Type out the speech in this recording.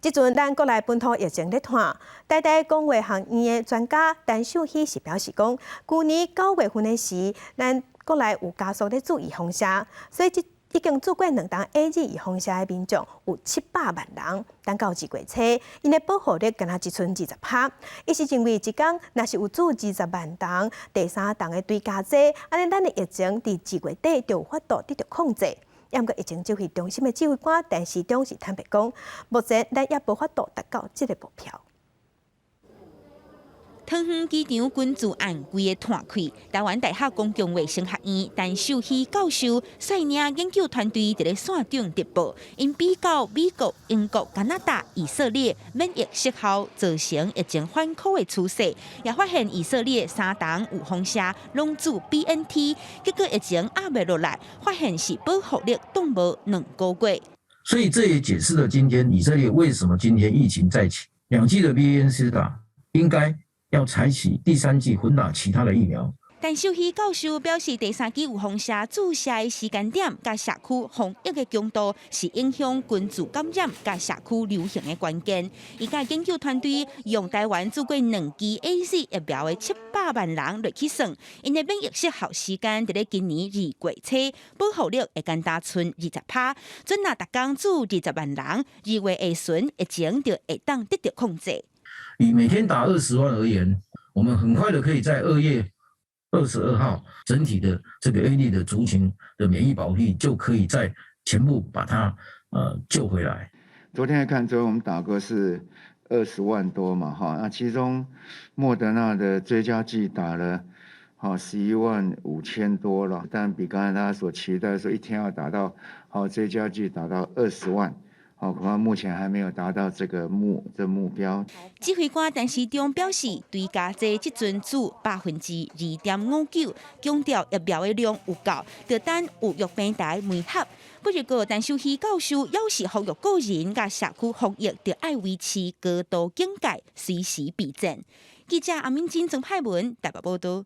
這陣咱國內本土疫情咧湠，台大公衛學院的專家陳秀熙是表示講，舊年9月份的時，咱國內有加速咧注預防射，所以這已經注過兩針 AZ 預防射的民眾有700萬人，等到2月初，𪜶的保護力敢若只賰20趴。伊是認為一工若是有注20萬針第三針的追加劑，按呢咱的疫情佇2月底就有法度得著控制。毋過疫情指揮中心的指揮官陳時中是坦白講，目前咱猶無法度達到這个目標。桃園機場群聚案規个湠開，台灣大學公共衛生學院陳秀熙教授率領研究團隊佇咧線頂直播，𪜶比較美國、英國、加拿大、以色列免疫失效造成疫情反撲的趨勢，也發現以色列三針預防射攏注 BNT，結果疫情壓袂落來，發現是保護力擋無2個月。所以這也解釋了今天以色列為什麼今天疫情再起，兩劑的 BNT 打應該要採取第三劑混打其他的疫苗。陳秀熙教授表示，第三劑預防射注射的時間點，佮社區防疫的強度，是影響群聚感染佮社區流行的關鍵。伊佮研究團隊用台灣注過兩劑 AZ 疫苗的700萬人落去算，𪜶的免疫失效時間佇咧今年2月初，保護力會干焦賰20趴。準若逐工注20萬人，2月下旬疫情就會當得著控制。以每天打20萬而言，我們很快的可以在2月22號，整體的這個 AZ 的族群的免疫保護力就可以再全部把它救回來。昨天來看，昨天我們打過是20萬多嘛，哈，那其中莫德納的追加劑打了，好11.5萬多了，但比剛才大家所期待說一天要打到好追加劑打到20萬。好，恐怕目前還沒有達到這個目標。指揮官陳時中表示，追加劑這陣注2.59%，強調疫苗的量有夠，就等有藥平台媒合。不過，陳秀熙教授猶是呼籲個人佮社區防疫，著愛維持高度警戒，隨時備戰。記者阿敏金、曾派文台北報道。